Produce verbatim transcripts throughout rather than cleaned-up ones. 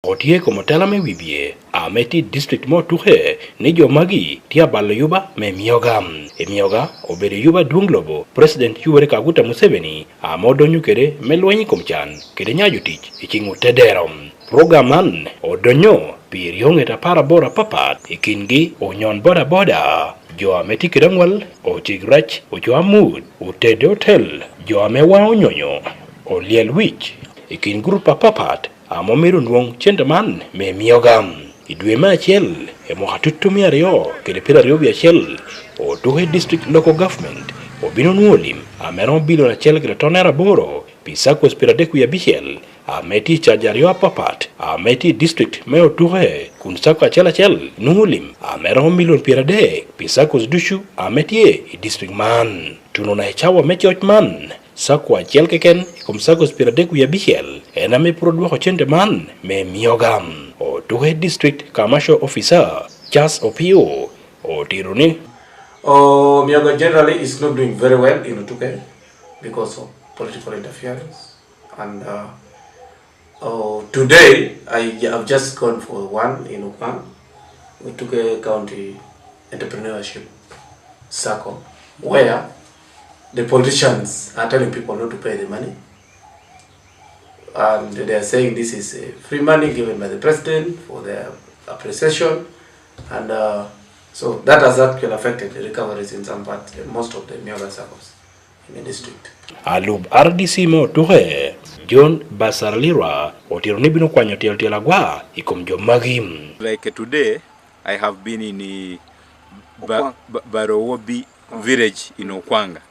Otye i kom otela me wibye ame tye i district me Otuke ni jo magi tye abalo yuba me mioga. I mioga obedo yuba adwoŋ lobo, President Yoweri Kaguta Museveni ame odonyo kede me lweny i kom can kede nyayo tic i ciŋ otedero. Program man odonyo pi ryoŋet apar aboro apapat, i kingi onyon bodaboda, jo ame tye kede aŋwal, ocik rac, ocwa mut, otede otel, jo ame waŋ onyonyo, olyel wic, i kin gurup apapat ame omito nwoŋ cente man me mioga. I dwe me acel, i mwaka tutumia aryo kede pyeraryo wie acel, Otuke District Local Government obino nwoŋo lim ame romo bilion acel kede tonere aboro pi saccos pyeradek wie abicel ame tye i caja aryo apapat ame tye i district me Otuke, kun sacco acel acel nwoŋo lim ame romo milion pyeradek pi saccos ducu ame tye i district man. Tuno na i cawa me coc man, sacco acel keken i kom saccos pyeradek wie abicel en ame pwod odwoko cente man me mioga. Otuke District Commercial Officer Charles Opio otito ni, Oh, Mioga generally is not doing very well in Otuke because of political interference. And uh, oh, today, I have just gone for one in Okwang, Otuke County Entrepreneurship Circle, where the politicians are telling people not to pay the money. And they are saying this is a free money given by the president for their appreciation. And uh, so that has actually affected the recoveries in some parts, most of the Mioga circles in the district. Alub R D C me Otuke, John Basarlirwa, otito ni bino kwanyo tyeltyel agwa i kom jo magi. Like today, I have been in uh, ba- Okwang. Ba- Barowobi village in Okwanga,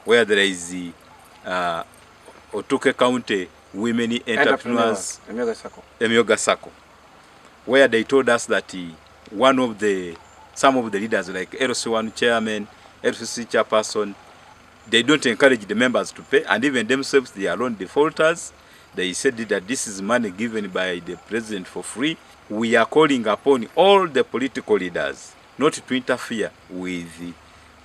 where there is uh, Otuke County Women Entrepreneurs Entrepreneurs, Emyooga Sacco. Emyooga Sacco, where they told us that uh, one of the some of the leaders like L C one chairman, L C C chairperson, they don't encourage the members to pay, and even themselves they are loan defaulters. They said that this is money given by the president for free. We are calling upon all the political leaders not to interfere with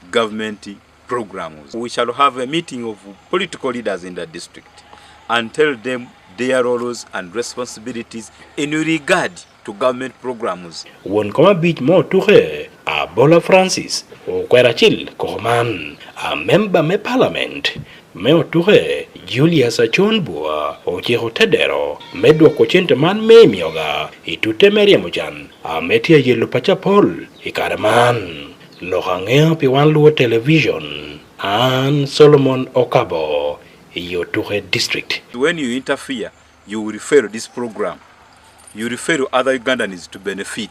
government programs. We shall have a meeting of political leaders in the district and tell them their roles and responsibilities in regard to government programs. Won kom abic me Otuke, Abola Francis, okwero acil koko man. A memba me palament me Otuke, Julius Acon Bua, ociko tedero me dwoko cente man me Emyooga i tutte me ryemo can ame tye ayelo paco apol i kare man. Lok aŋeo pi wan luwo television, an Solomon Okabo, i Otuke District. When you interfere, you will fail this program. You will fail other Ugandans to benefit.